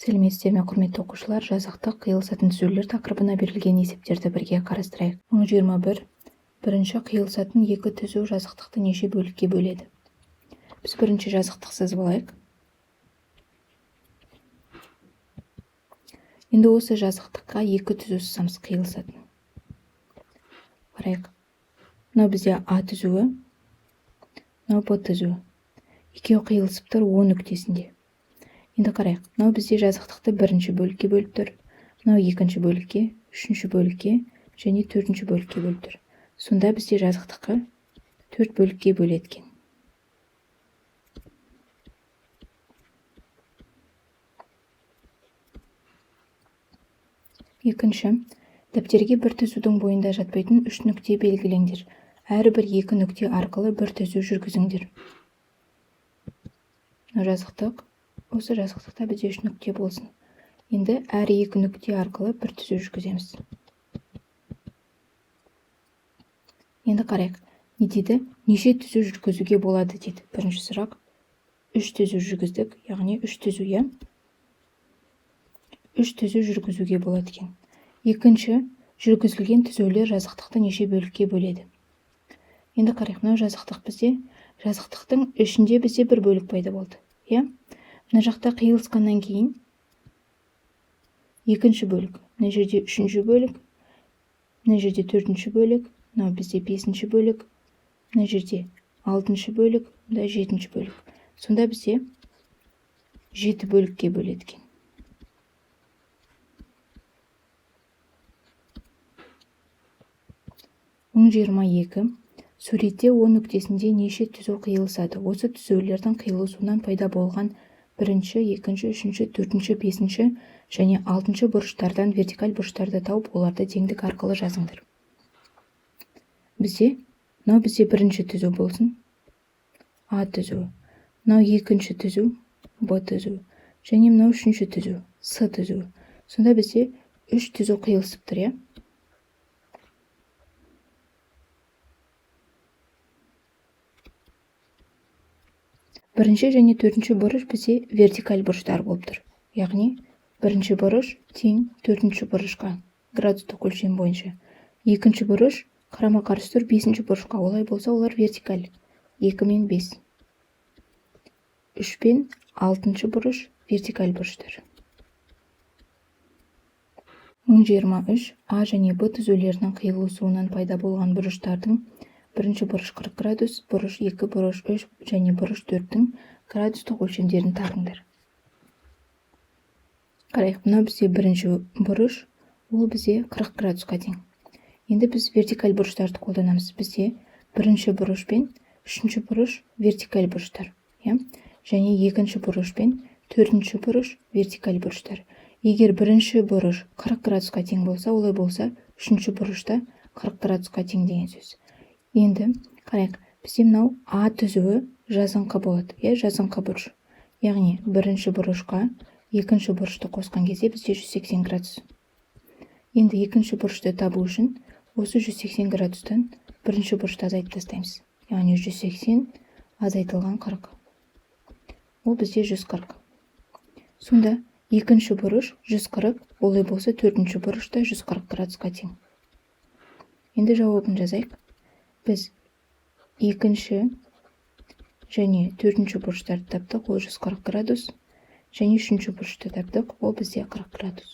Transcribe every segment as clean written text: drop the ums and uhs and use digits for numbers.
Сәлеметсіздер ме, құрметті оқушылар! Жазықтық қиылысатын түзулер тақырыбына берілген есептерді бірге қарастырайық. 1021. Бірінші қиылысатын екі түзу жазықтықты неше бөлікке бөледі? Біз бірінші жазықтық сызып алайық. Енді осы жазықтыққа екі түзу сызамыз қиылысатын. Қарайық. Мынау бізде А түзуі, мынау Б түзуі. Екеуі қиылысып тұр О нүктесінде. Енді қарайық. Мынау бізде жазықтықты бірінші бөлікке бөліп тұр. Мынау екінші бөлікке, үшінші бөлікке және төртінші бөлікке бөліп тұр. Сонда бізде жазықтықты төрт бөлікке бөледі екен. Екінші, дәптерге бір түзудің бойында жатпайтын үш нүкте белгілеңдер. Әрбір екі нүкте арқылы бір түзу жүргізіңдер. Мынау жазықтық. Осы жазықтықта бізде үш нүкте болсын. Енді әр екі нүкте арқылы бір түзу жүргіземіз. Енді қарайық. Не дейді? Неше түзу жүргізуге болады дейді. Бірінші сұрақ. Үш түзу жүргіздік, яғни үш түзу, иә? Үш түзу жүргізуге болады екен. Екінші, жүргізілген түзулер жазықтықты неше бөлікке бөледі? Енді қарайық, мынау жазықтық бізде. Жазықтықтың ішінде бізде бір бөлік пайда болды, иә? Мына жақта қиылысқаннан кейін екінші бөлік, мына жерде үшінші бөлік, мына жерде төртінші бөлік, мынау бізде бесінші бөлік, мына жерде алтыншы бөлік, мында жетінші бөлік. Сонда бізде жеті бөлікке бөледі екен. 1022. Суретте О нүктесінде неше түзу қиылысады? Осы түзулердің қиылысуынан пайда болған бірінші, екінші, үшінші, төртінші, бесінші және алтыншы бұрыштардан вертикаль бұрыштарды тауып, оларды теңдік арқылы жазыңдар. Бізде, мынау бізде бірінші түзу болсын, А түзуі, мынау екінші түзу, Б түзуі, және мынау үшінші түзу, С түзуі. Сонда бізде үш түзу қиылысып тұр, иә? Бірінші және төртінші бұрыш бізде вертикаль бұрыштар болып тұр. Яғни бірінші бұрыш тең төртінші бұрышқа градустық өлшем бойынша. Екінші бұрыш қарама-қарсы тұр бесінші бұрышқа. Олай болса олар вертикаль. 2 мен 5. 3 пен алтыншы бұрыш вертикаль бұрыштар. 1023. А және Б түзулерінің қиылысуынан пайда болған бұрыштардың бірінші бұрыш 40 градус, бұрыш 2, бұрыш 3 және бұрыш 4-тің градустық өлшемдерін табыңдар. Қарайық, мынау бізде бірінші бұрыш, ол бізде 40 градусқа тең. Енді біз вертикаль бұрыштарды қолданамыз. Бізде бірінші бұрыш пен үшінші бұрыш вертикаль бұрыштар, иә? Және екінші бұрыш пен төртінші бұрыш вертикаль бұрыштар. Егер бірінші бұрыш 40 градусқа тең болса, олай болса үшінші бұрышта 40 градусқа тең деген сөз. Енді қарайық, бізде мынау А түзуі жазыңқы болады, иә, жазыңқы бұрыш. Яғни бірінші бұрышқа екінші бұрышты қосқан кезде бізде 180 градус. Енді екінші бұрышты табу үшін осы 180 градустан бірінші бұрышты азайтып тастаймыз. Яғни 180 азайтылған 40. Ол бізде 140. Сонда екінші бұрыш 140, олай болса төртінші бұрыш та 140 градусқа тең. Енді жауабын жазайық. Біз екінші және төртінші бұрыштарды таптық, ол 140 градус, және үшінші бұрышты таптық, ол бізде 40 градус.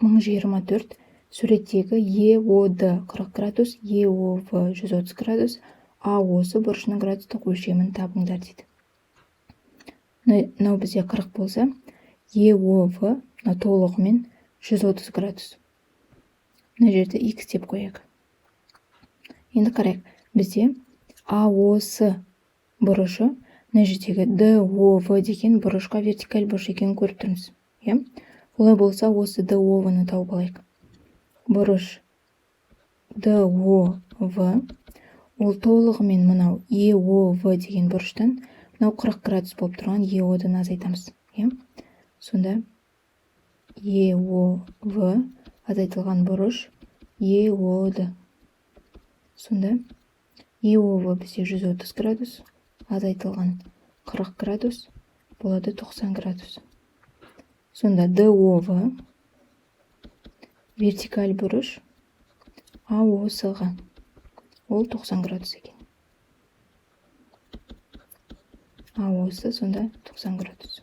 1024. Суреттегі ЕОД 40 градус, ЕОВ 130 градус, АОС бұрышының градустық өлшемін табыңдар дейді. Мынау бізде 40 болса, ЕОВ мынау толығымен 130 градус. Мына жерде X деп қояйық. Енді қарайық, бізде АОС бұрышы мына жердегі ДОВ деген бұрышқа вертикаль бұрыш екенін көріп тұрмыз, иә? Олай болса осы ДОВ-ны тауып алайық. Бұрыш ДОВ ол толығымен мынау ЕОВ деген бұрыштан мынау 40 градус болып тұрған ЕО-дан азайтамыз, иә? Сонда ЕОВ азайтылған бұрыш ЕОД. Сонда ЕОВ бізде 130 градус, азайтылған 40 градус болады 90 градус. Сонда ДОВ вертикаль бұрыш АОС-ға. Ол 90 градус екен. АОС сонда 90 градус.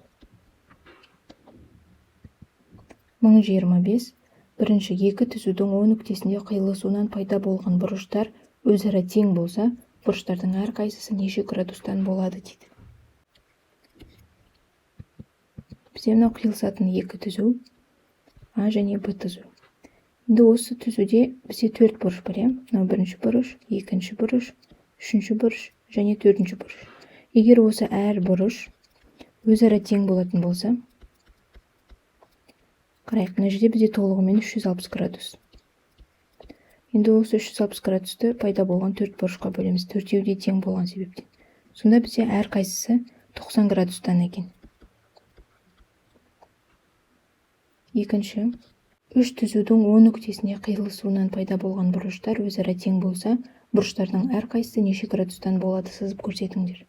1025. Бірінші екі түзудің О нүктесінде қиылысуынан пайда болған бұрыштар өзара тең болса, бұрыштардың әрқайсысы неше градустан болады дейді. Бізде мынау қиылысатын екі түзу, А және Б түзу. Енді осы түзуде бізде төрт бұрыш бар, иә? Мынау бірінші бұрыш, екінші бұрыш, үшінші бұрыш және төртінші бұрыш. Егер осы әр бұрыш өзара тең болатын болса, қарайық, мына жерде бізде толығымен 360 градус. Енді осы 360 градусты пайда болған төрт бұрышқа бөлеміз, төртеуі де тең болған себептен. Сонда бізде әрқайсысы 90 градустан екен. Екінші, үш түзудің О нүктесіне қиылысуынан пайда болған бұрыштар өзара тең болса, бұрыштардың әрқайсысы неше градустан болады, сызып көрсетіңдер.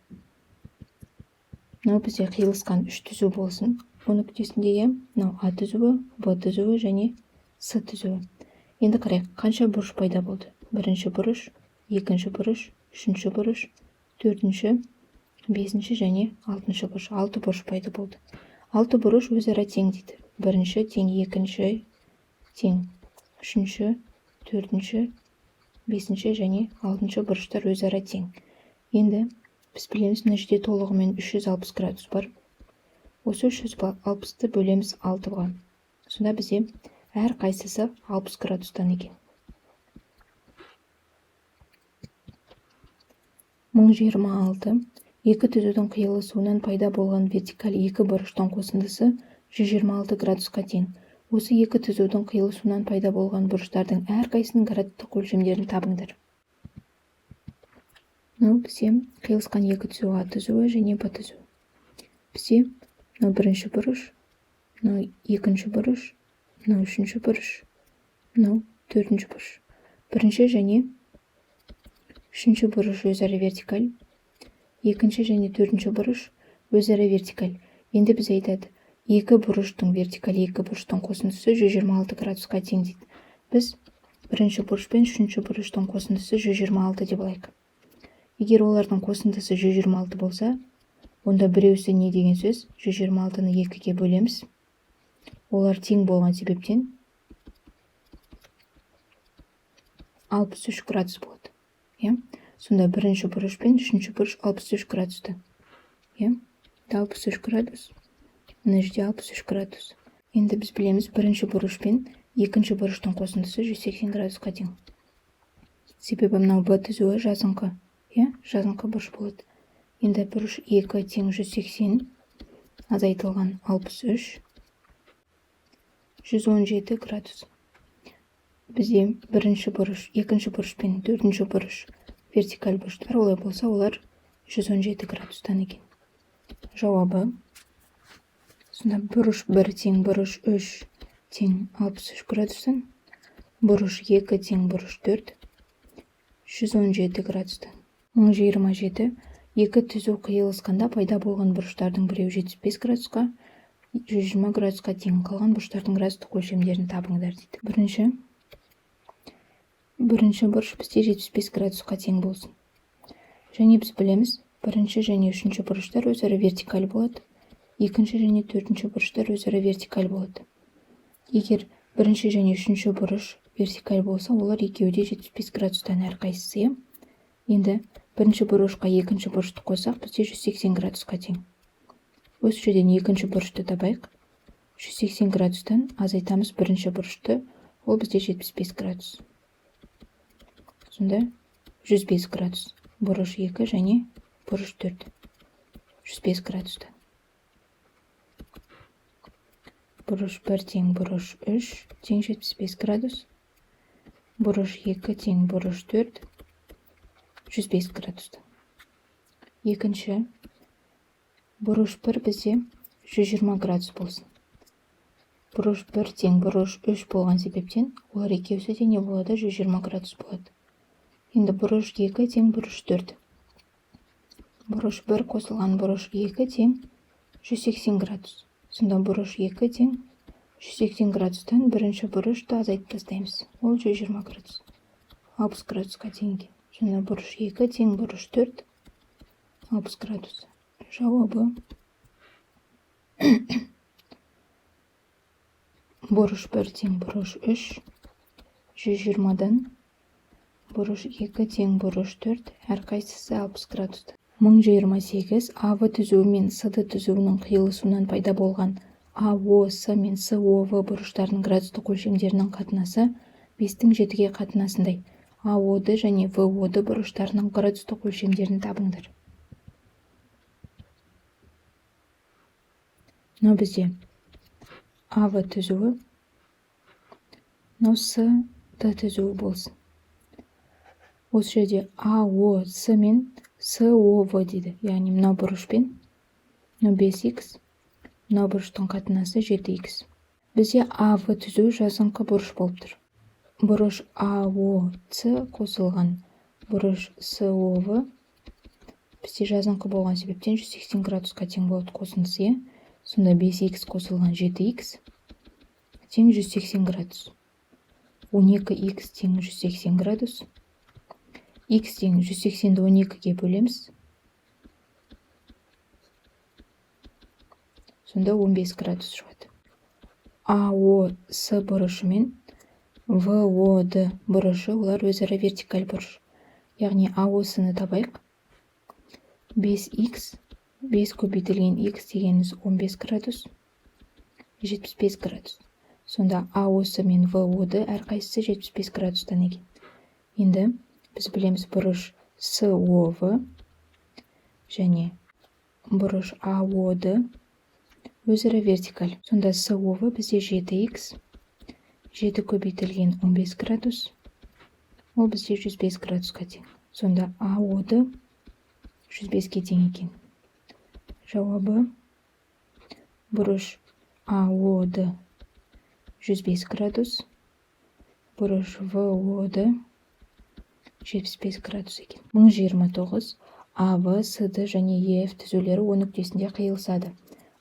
Мынау бізде қиылысқан үш түзу болсын. О нүктесінде, иә, мынау А түзуі, Б түзуі және С түзуі. Енді қарайық, қанша бұрыш пайда болды? Бірінші бұрыш, екінші бұрыш, үшінші бұрыш, төртінші, бесінші және алтыншы бұрыш. Алты бұрыш пайда болды. Алты бұрыш өзара тең дейді. Бірінші тең, екінші тең, үшінші, төртінші, бесінші және алтыншы бұрыштар өзара тең. Енді біз білеміз, мына жерде толығымен 360 градус бар. Осы 360-ты бөлеміз 6-ға. Сонда бізде әрқайсысы 60 градустан екен. 1026. Екі түзудің қиылысуынан пайда болған вертикаль екі бұрыштың қосындысы 126 градусқа тең. Осы екі түзудің қиылысуынан пайда болған бұрыштардың әрқайсысының градустық өлшемдерін табыңдар. Мынау бізде қиылысқан екі түзу, А түзуі және Б түзуі. Бізде мынау бірінші бұрыш, мынау екінші бұрыш, мынау үшінші бұрыш, мынау төртінші бұрыш. Бірінші және үшінші бұрыш өзара вертикаль, екінші және төртінші бұрыш өзара вертикаль. Енді біз айтады, екі бұрыштың вертикаль, екі бұрыштың қосындысы 126 градусқа тең дейді. Біз бірінші бұрыш пен үшінші бұрыштың қосындысы 126 деп алайық. Егер олардың қосындысы 126 болса, онда біреусі не деген сөз? 126-ны 2-ге бөлеміз. Олар тең болған себептен 63 градус болады. Иә? Сонда бірінші бұрыш пен үшінші бұрыш 63 градуста. Иә? 63 градус. Мына жерде 63 градус. Енді біз білеміз, бірінші бұрыш пен екінші бұрыштың қосындысы 180 градусқа тең. Себебі мынау Б түзуі жазыңқы. Иә? Жазыңқы бұрыш болады. Енді бұрыш 2 тең 180 азайтылған 63, 117 градус. Бізде бірінші бұрыш, екінші бұрыш пен төртінші бұрыш вертикаль бұрыштар, олай болса олар 117 градустан екен. Жауабы. Сонда бұрыш 1 тең бұрыш 3 тең 63 градустан, бұрыш 2 тең бұрыш 4 117 градустан. 1027. Екі түзу қиылысқанда пайда болған бұрыштардың біреуі 75 градусқа, 120 градусқа тең. Қалған бұрыштардың градустық өлшемдерін табыңдар дейді. Бірінші бұрыш бізде 75 градусқа тең болсын. Және біз білеміз, бірінші және үшінші бұрыштар өзара вертикаль болады. Екінші және төртінші бұрыштар өзара вертикаль болады. Егер бірінші және үшінші бұрыш вертикаль болса, олар екеуі де 75 градустан әрқайсысы. Енді бірінші бұрышқа екінші бұрышты қойсақ, бізде 180 градусқа тең. Осы жерден екінші бұрышты табайық. 180 градустан азайтамыз бірінші бұрышты, ол бізде 75 градус. Сонда 105 градус. Бұрыш 2 және бұрыш 4. 105 градуста. Бұрыш 1 тең бұрыш 3 тең 75 градус. Бұрыш 2 тең бұрыш 4 105 градуста. Екінші бұрыш 1 бізде 120 градус болсын. Бұрыш 1 тең бұрыш 3 болған себептен олар екеуісі де не болады? 120 градус болады. Енді бұрыш 2 тең бұрыш 4. Бұрыш 1 қосылған бұрыш 2 тең 180 градус. Сонда бұрыш 2 тең 180 градустан бірінші бұрышты азайтып тастаймыз. Ол 120 градус. 60 градусқа тең екен. Сонда бұрыш 2 тең бұрыш 4 60 градус. Жауабы бұрыш 1 тең бұрыш 3 120-дан бұрыш 2 тең бұрыш 4 әрқайсысы 60 градуста. 1028 АВ түзуі мен СД түзуінің қиылысуынан пайда болған АОС мен СОВ бұрыштарының градустық өлшемдерінің қатынасы 5-дің 7-ге қатынасындай. АОД және ВОД бұрыштарының градустық өлшемдерін табыңдар. Мынау бізде АВ түзуі, мынау СД түзуі болсын. Осы жерде АОС мен СОВ дейді. Яғни мынау бұрышпен мынау 5х, мынау бұрыштың қатынасы 7х. Бізде АВ түзуі жазыңқы бұрыш болып тұр. Бұрыш АОС қосылған бұрыш СОВ бізде жазыңқы болған себептен 180 градусқа тең болады қосындысы, иә? Сонда 5х қосылған 7х тең 180 градус. 12х тең 180 градус. Х тең 180-ді 12-ге бөлеміз. Сонда 15 градус шығады. АОС бұрышы мен ВОД бұрышы олар өзара вертикаль бұрыш. Яғни АОС-ны табайық. 5х, 5 көбейтілген х дегеніміз 15 градус, 75 градус. Сонда АОС мен ВОД әрқайсысы 75 градустан екен. Енді біз білеміз бұрыш СОВ және бұрыш АОД өзара вертикаль. Сонда СОВ бізде 7х, 7 көбейтілген 15 градус, ол бізде 105 градусқа тең. Сонда АОД 105-ке тең екен. Жауабы бұрыш АОД 105 градус, бұрыш ВОД 75 градус екен. 1029 АВ, СД және ЕФ түзулері О нүктесінде қиылысады.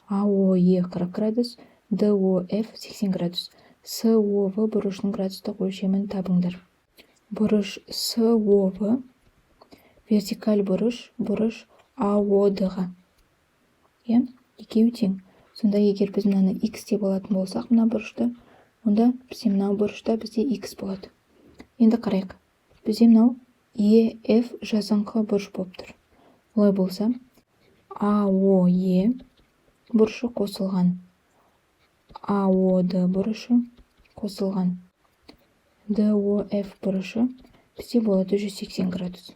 АОЕ 40 градус, ДОФ 80 градус. СОВ бұрышының градустық өлшемін табыңдар. Бұрыш СОВ вертикаль бұрыш, бұрыш АОД-ға. Иә, екеуі тең. Сонда егер біз мынаны х деп алатын болсақ, мына бұрышты, онда бізде мынау бұрышта бізде х болады. Енді қарайық. Бізде мынау ЕФ жазыңқы бұрыш болып тұр. Олай болса, АОЕ бұрышы қосылған АОД бұрышы қосылған ДОФ бұрышы бізде болады 180 градус.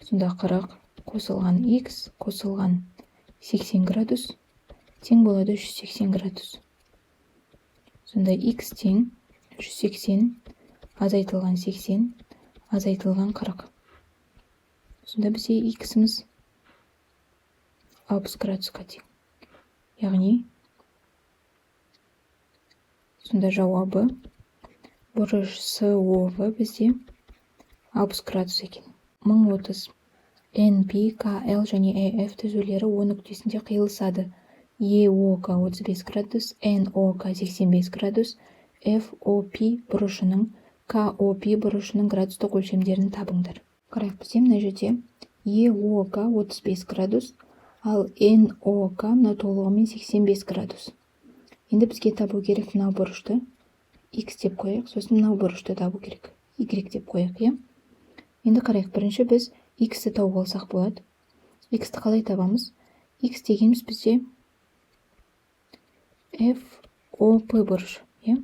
Сонда 40 қосылған х қосылған 80 градус тең болады 180 градус. Сонда х тең 180 азайтылған 80 азайтылған 40. Сонда бізде х-іміз 60 градусқа тең. Яғни сонда жауабы бұрыш СОВ бізде 60 градус екен. 1030 НП, КЛ және ЭФ түзулері О нүктесінде қиылысады. ЕОК 35 градус, НОК 85 градус, ФОП бұрышының КОП бұрышының градустық өлшемдерін табыңдар. Қарайық, бізде мына жерде ЕОК 35 градус, ал НОК мына толығымен 85 градус. Енді бізге табу керек мынау бұрышты X деп қояйық, сосын мынау бұрышты табу керек Y деп қояйық, иә? Енді қарайық, бірінші біз X-ті тауып алсақ болады. X-ті қалай табамыз? X дегеніміз бізде ФОП бұрышы, иә?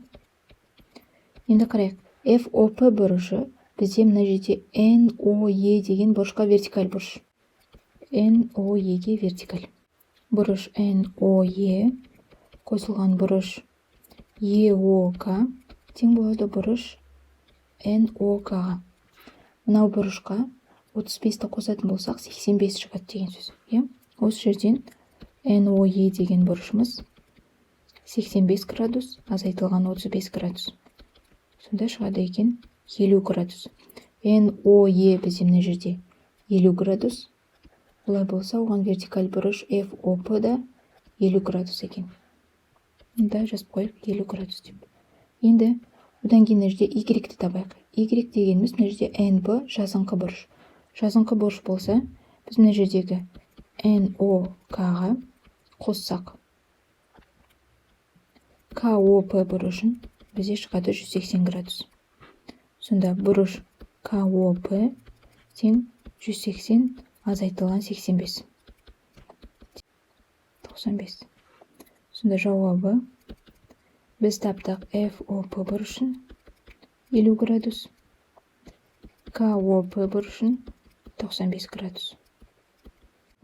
Енді қарайық, ФОП бұрышы бізде мына жерде НОЕ деген бұрышқа вертикаль бұрыш. НОЕ-ге вертикаль. Бұрыш НОЕ қосылған бұрыш ЕОК тең болады бұрыш НОК-ға. Мынау бұрышқа 35-ті қосатын болсақ, 85 шығады деген сөз, иә? Осы жерден НОЕ деген бұрышымыз 85 градус азайтылған 35 градус. Сонда шығады екен 50 градус. НОЕ бізде мына жерде 50 градус. Олай болса, оған вертикаль бұрыш ФОП да 50 градус екен. Мында жазып қояйық 50 градус деп. Енді одан кейін мына жерде y-ті табайық. Y дегеніміз мына жерде NB жазыңқы бұрыш. Жазыңқы бұрыш болса, біз мына жердегі NOK-ға қоссақ, КОП бұрышын бізде шығады 180 градус. Сонда бұрыш КОП тең 180 азайтылған 85. 95. Сонда жауабы біз таптық FOP бұрышын 50 градус, КОП бұрышын 95 градус.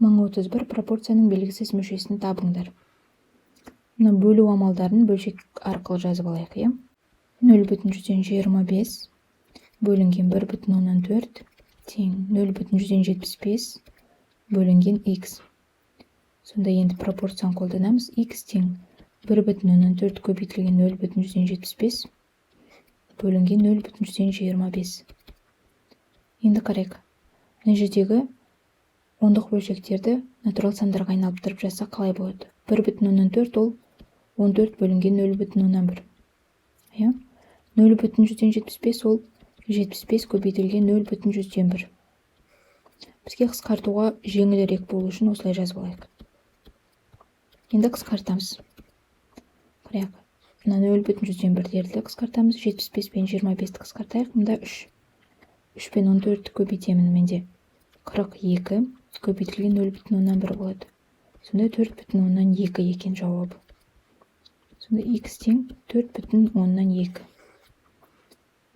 1031 пропорцияның белгісіз мүшесін табыңдар. Мына бөлу амалдарын бөлшек арқылы жазып алайық, иә? 0,25 бөлінген 1,4 тең 0,75 бөлінген x. Сонда енді пропорцияны қолданамыз. X тең 1,4 көбейтілген 0,75 бөлінген 0,25. Енді қарайық. Мына жердегі ондық бөлшектерді натурал сандарға айналдырып жазсақ қалай болады? 1,4 ол 14 бөлінген 0,1. Иә? 0,75 ол 75 көбейтілген 0,1. Бізге қысқартуға жеңілірек болу үшін осылай жазып алайық. Енді қысқартамыз. Қарайық. Мына 0,1-дерді қысқартамыз. 75 пен 25-ті қысқартайық. Мында 3. 3 пен 14-ті көбейтемін менде. 42 көбейтілген 0,1 болады. Сонда 4,2 екен жауабы. Сонда x тең 4,2.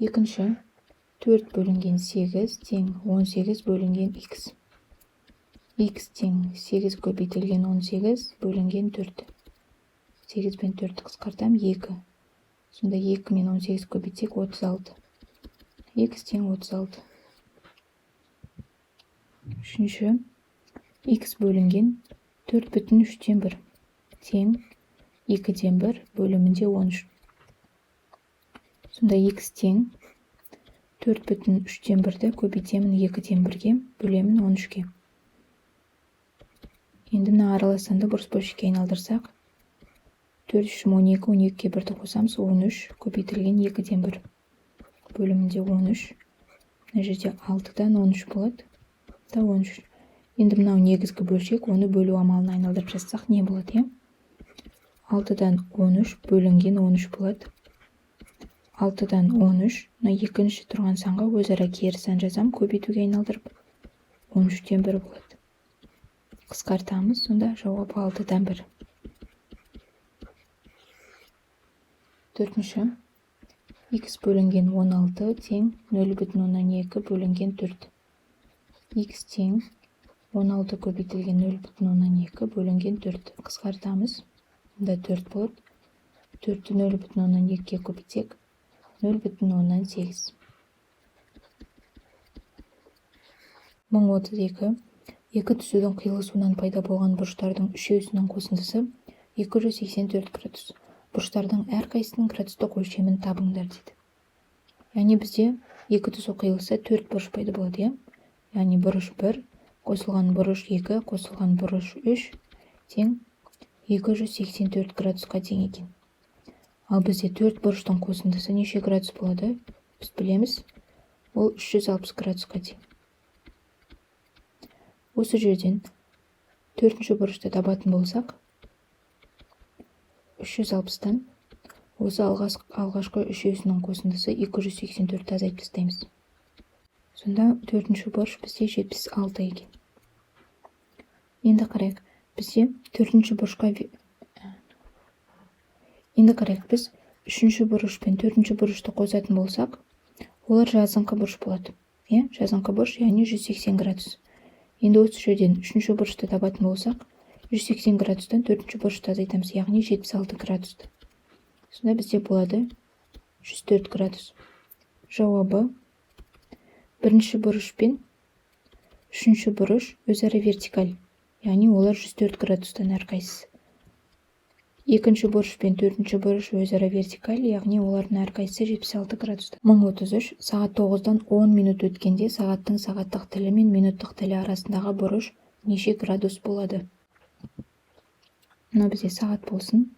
Екінші, 4 бөлінген 8 тең 18 бөлінген x. X тең 8 көбейтілген 18 бөлінген 4. 8 пен 4-ті қысқартам 2. Сонда 2 мен 18 көбейтсек 36. X тең 36. Үшінші, x бөлінген 4,3 тең 2-ден 1 бөлімінде 13. Сонда x тең 4,3-ті көбейтемін 2-ден 1-ге, бөлемін 13-ке. Енді мына аралас санды бұрыс бөлшекке айналдырсақ, 4 3 12, 12-ге 1-ді қосамыз, 13 көбейтілген 2-ден 1 бөлімінде 13. Мына жерде 6-дан 13 болады. Да 13. Енді мынау негізгі бөлшек, оны бөлу амалына айналдырып жазсақ не болады, иә? 6-дан 13 бөлінген 13 болады. 6-дан 13, мына екінші тұрған санға өзара кері сан жазам, көбейтуге айналдырып 13-тен 1 болады. Қысқартамыз, сонда жауабы 6-дан 1. Төртінші, x бөлінген 16 тең 0,2 бөлінген 4. X тең 16 көбейтілген 0,2 бөлінген 4. Қысқартамыз. Мында 4 болады. 4-ті 0,2-ге көбейтсек 0,8. 1032. Екі түзудің қиылысуынан пайда болған бұрыштардың үшеуісінің қосындысы 284 градус. Бұрыштардың әрқайсысының градустық өлшемін табыңдар дейді. Яғни бізде екі түзу қиылыса 4 бұрыш пайда болады, иә? Яғни бұрыш 1 қосылған бұрыш 2 қосылған бұрыш 3 тең 284 градусқа тең екен. Ал бізде 4 бұрыштың қосындысы неше градус болады? Біз білеміз, ол 360 градусқа тең. Осы жерден төртінші бұрышты табатын болсақ, 360-тан осы алғашқы үшеуісінің қосындысы 284-ті азайтып тастаймыз. Сонда төртінші бұрыш бізде 76 екен. Енді қарайық, бізде төртінші бұрышқа Енді қарайық, біз үшінші бұрыш пен төртінші бұрышты қосатын болсақ, олар жазыңқы бұрыш болады. Иә, жазыңқы бұрыш, яғни 180 градус. Енді осы жерден үшінші бұрышты табатын болсақ, 180 градустан төртінші бұрышты азайтамыз, яғни 76 градусты. Сонда бізде болады 104 градус. Жауабы бірінші бұрыш пен үшінші бұрыш өзара вертикаль, яғни олар 104 градустан әрқайсысы. Екінші бұрыш пен төртінші бұрыш өзара вертикаль, яғни олардың әрқайсысы 76 градуста. 1033 сағат 9-дан 10 минут өткенде сағаттың сағаттық тілі мен минуттық тілі арасындағы бұрыш неше градус болады? Мынау бізде сағат болсын.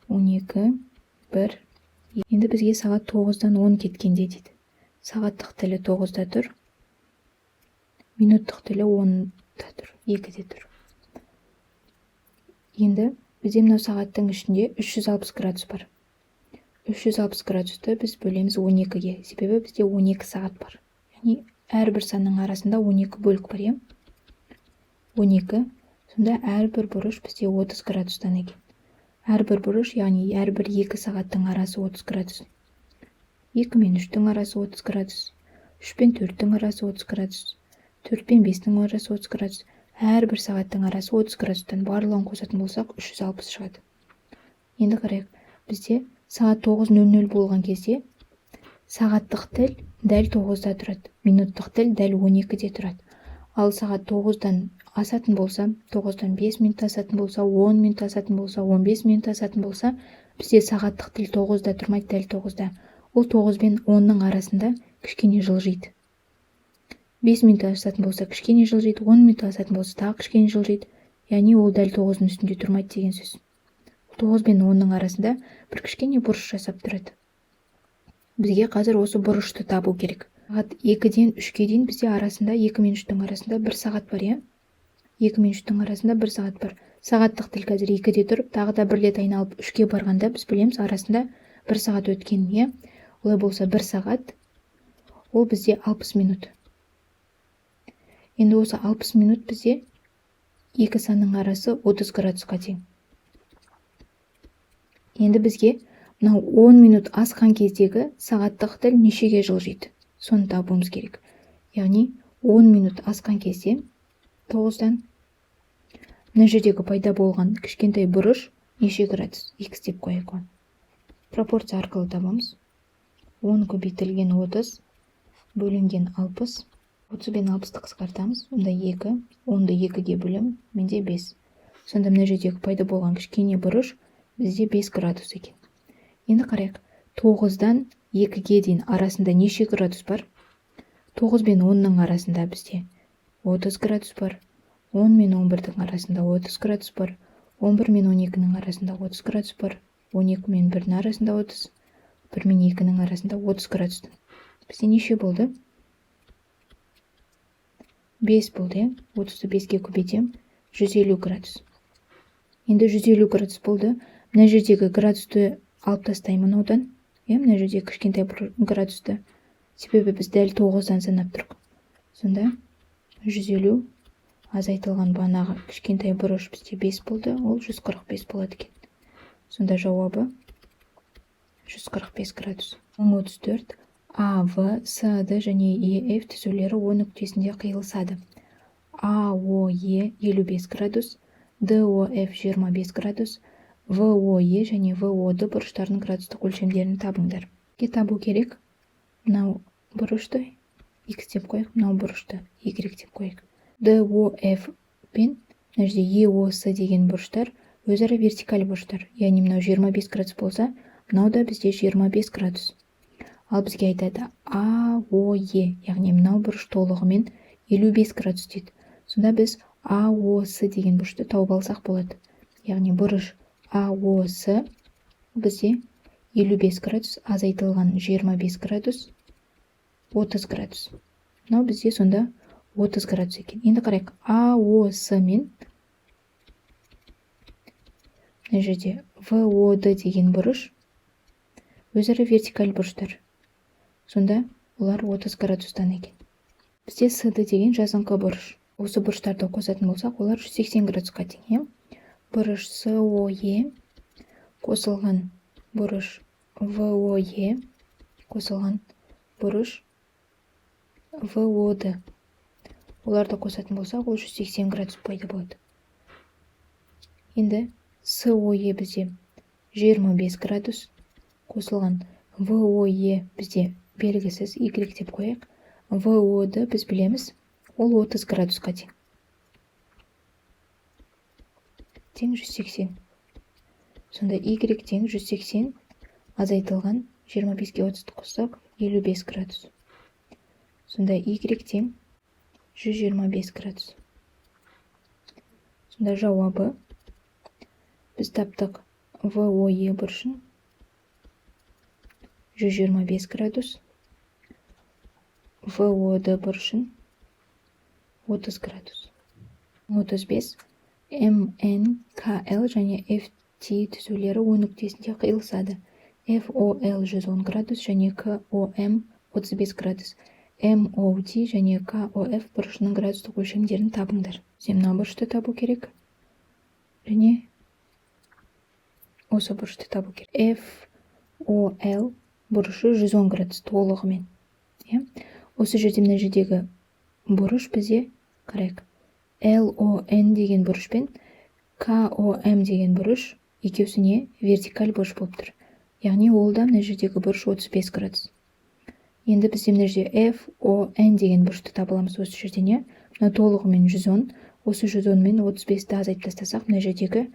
12, 1. Енді бізге сағат 9-дан 10 кеткенде дейді. Сағаттық тілі 9-да тұр. Минуттық тілі 10-да тұр, 2-де тұр. Енді бізде мынау сағаттың ішінде 360 градус бар. 360 градусты біз бөлеміз 12-ге, себебі бізде 12 сағат бар. Яғни әрбір санның арасында 12 бөлік бар, иә? 12. Сонда әрбір бұрыш бізде 30 градустан екен. Әрбір бұрыш, яғни әрбір 2 сағаттың арасы 30 градус. 2 мен 3-тің арасы 30 градус. 3 пен 4-тің арасы 30 градус. 4 пен 5-тің арасы 30 градус. Әрбір сағаттың арасы 30 градустан, барлығын қосатын болсақ 360 шығады. Енді қарайық, бізде сағат 9:00 болған кезде сағаттық тіл дәл 9-да тұрады, минуттық тіл дәл 12-де тұрады. Ал сағат 9-дан асатын болса, 9-дан 5 минут асатын болса, 10 минут асатын болса, 15 минут асатын болса, бізде сағаттық тіл 9-да тұрмайды, дәл 9-да. Ол 9 бен 10-ның арасында кішкене жылжиды. 5 минут асатын болса, кішкене жылжиды, 10 минут асатын болса, тағы кішкене жылжиды. Яғни ол дәл 9-дың үстінде тұрмайды деген сөз. 9 бен 10-ның арасында бір кішкене бұрыш жасап тұрады. Бізге қазір осы бұрышты табу керек. Сағат 2-ден 3-ке дейін бізде арасында 2 мен 3-тің арасында 1 сағат бар, иә? 2 мен 3-тің арасында 1 сағат бар. Сағаттық тіл қазір 2-де тұрып, тағы да бір рет айналып 3-ке барғанда біз білеміз арасында 1 сағат өткенін, иә? Олай болса 1 сағат ол бізде 60 минут. Енді осы 60 минут бізде екі санның арасы 30 градусқа тең. Енді бізге мынау 10 минут асқан кездегі сағаттық тіл нешеге жылжиды? Соны табуымыз керек. Яғни 10 минут асқан кезде 9-дан мына жердегі пайда болған кішкентай бұрыш неше градус? X деп қояйық оны. Пропорция арқылы табамыз. 10 көбейтілген 30 бөлінген 60. 30 бен 60-ты қысқартамыз. Онда 2, 10-ды 2-ге бөлемін, менде 5. Сонда мына жердегі пайда болған кішкене бұрыш бізде 5 градус екен. Енді қарайық, 9-дан 2-ге дейін арасында неше градус бар? 9 бен 10-ның арасында бізде 30 градус бар. 10 мен 11-дің арасында 30 градус бар. 11 мен 12-нің арасында 30 градус бар. 12 мен 1-дің арасында 30, 1 мен 2-нің арасында 30 градус. Бізде неше болды? 5 болды, иә? 30-ды 5-ке көбейтемін, 150 градус. Енді 150 градус болды. Мына жердегі градусты алып тастаймын одан. Иә, мына жердегі кішкентай градусты. Себебі біз дәл 9-дан санап тұрық. Сонда 150 азайтылған бағанағы кішкентай бұрыш бізде 5 болды, ол 145 болады екен. Сонда жауабы 145 градус. 1034. А, В, С, Д және Е, Ф түзулері О нүктесінде қиылысады. А, О, Е 55 градус, Д, О, Ф 25 градус, В, О, Е және В, О, Д бұрыштарының градустық өлшемдерін табыңдар. Табу керек мынау бұрышты X деп қояйық, мынау бұрышты Y деп қояйық. Д, О, Ф пен мына жерде Е, О, С деген бұрыштар өзара вертикаль бұрыштар. Яғни мынау 25 градус болса, мынау да бізде 25 градус. Ал бізге айтады А, О, Е, яғни мынау бұрыш толығымен 55 градус дейді. Сонда біз А, О, С деген бұрышты тауып алсақ болады. Яғни бұрыш А, О, С бізде 55 градус азайтылған 25 градус 30 градус. Мынау бізде сонда 30 градус екен. Енді қарайық, А, О, С мен мына жерде В, О, Д деген бұрыш өзара вертикаль бұрыштар. Сонда олар 30 градустан екен. Бізде С, Д деген жазыңқы бұрыш. Осы бұрыштарды қосатын болсақ, олар 180 градусқа тең, иә? Бұрыш С, О, Е қосылған бұрыш В, О, Е қосылған бұрыш В, О, Д. Оларды қосатын болсақ, ол 180 градус пайда болады. Енді С, О, Е бізде 25 градус қосылған В, О, Е бізде белгісіз, Y деп қояйық. В, О, Д біз білеміз, ол 30 градусқа тең. Тең 180. Сонда Y тең 180 азайтылған 25-ке 30-ды қоссақ, 55 градус. Сонда Y тең 125 градус. Сонда жауабы Біз таптық ВОЕ бұрышын, 125 градус, ВОД бұрышын, 30 градус. 35. МН, КЛ және FT түзулері О нүктесінде қиылысады. FOL 110 градус және КОМ 35 градус. MOT және КОФ бұрышының градустық өлшемдерін табыңдар. Бізге мына бұрышты табу керек және осы бұрышты табу керек. FOL бұрышы 110 градус толығымен, иә. Осы жерде, мына жердегі бұрыш бізде, қарайық, LON деген бұрыш пен КОМ деген бұрыш екеуісі не, вертикаль бұрыш болып тұр, яғни ол да, мына жердегі бұрыш 35 градус. Енді бізде мына жерде FON деген бұрышты таба аламыз осы жерден, иә. Мына толығымен 110, осы 110 мен 35-ті азайтып тастасақ, мына жердегі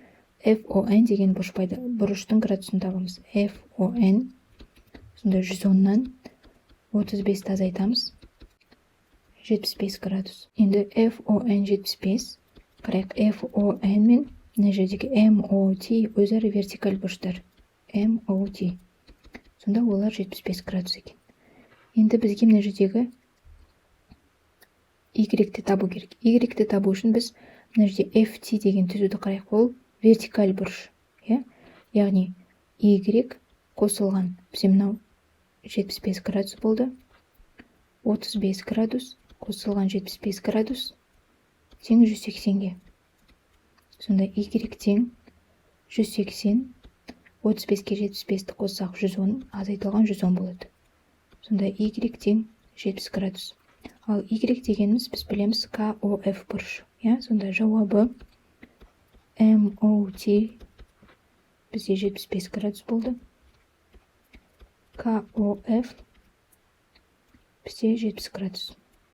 FON деген бұрыш пайда, бұрыштың градусын табамыз. FON сонда 110-нан 35-ті азайтамыз, 75 градус. Енді FON 75. Қарайық, FON мен мына жердегі MOT өзара вертикаль бұрыштар. MOT сонда олар 75 градус екен. Енді бізге мына жердегі y-ті табу керек. Y-ті табу үшін біз мына жерде FT деген түзуді қарайық. Ол вертикаль бұрыш, иә. Яғни y қосылған бізде мынау 75 градус болды, 35 градус қосылған 75 градус тең 180-ге. Сонда y тең 180, 35-ке 75-ті қоссақ, 110, азайтылған 110 болады. Сонда y тең 70 градус. Ал y дегеніміз, біз білеміз, КОФ бұрыш, иә. Сонда жауабы MOT бізде 75 градус болды, КОФ бізде 70 градус.